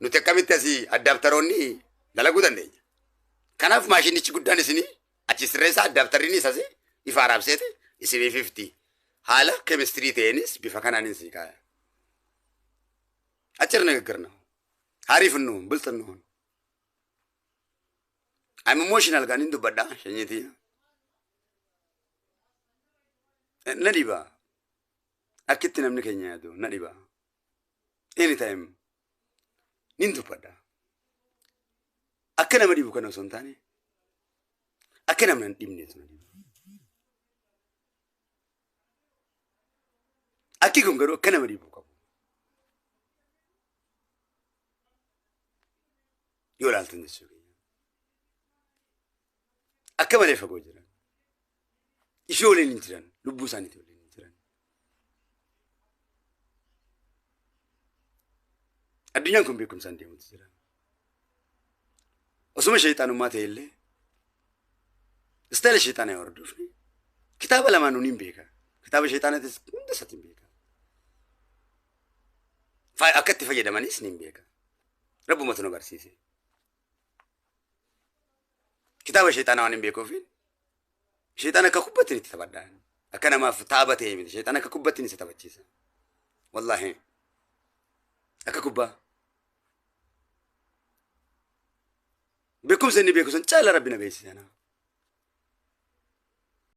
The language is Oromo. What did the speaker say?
Nuti akkamitti asii addaaptaroonni dalaguu dandeenya? Kanaaf maashinichi guddaan isinii achi sirreessaa addaaptarriin isas ifa araabseeti isiniif ifti. Haala keemistirii ta'eenis bifa kanaan sii kaaya. አጭር ንግግር ነው። አሪፍ እንሁን፣ ብልጥ እንሁን። I'm emotional kan hin dubbadha shanyitii. Na dhiba. Akkitti namni keenya yaadu na dhiba. Anytime nin dubbadha. Akka nama dhibu kana osoo hin taane akka namni hin dhibneetu na dhiba. Akki kun garuu akka nama dhibu qabu. Yoo ilaaltan jechuudha. Akka malee fagoo jiran. Ishee waliin hin jiran. Lubbuu isaaniitii waliin hin jiran. Addunyaan kun beekumsaan deemutu jira. Osuma sheexaanummaa ta'e illee istaayila sheexaanaa yoo hordofne kitaaba lamaan nuun hin beeka. Kitaaba sheexaanaatis hunda isaatti hin beeka. Akka itti fayyadamanis ni hin beeka. Rabbumatu nu barsiise. Kitaaba sheexaanaa waan hin beekuuf sheexaan akka kubbattiin itti taphadha. Akka namaaf taaba ta'e miti. Sheexaan akka kubbattiin isa taphachiisa. Wallaahi. Akka kubbaa. Beekumsa inni beeku sun caala Rabbi na beeksise.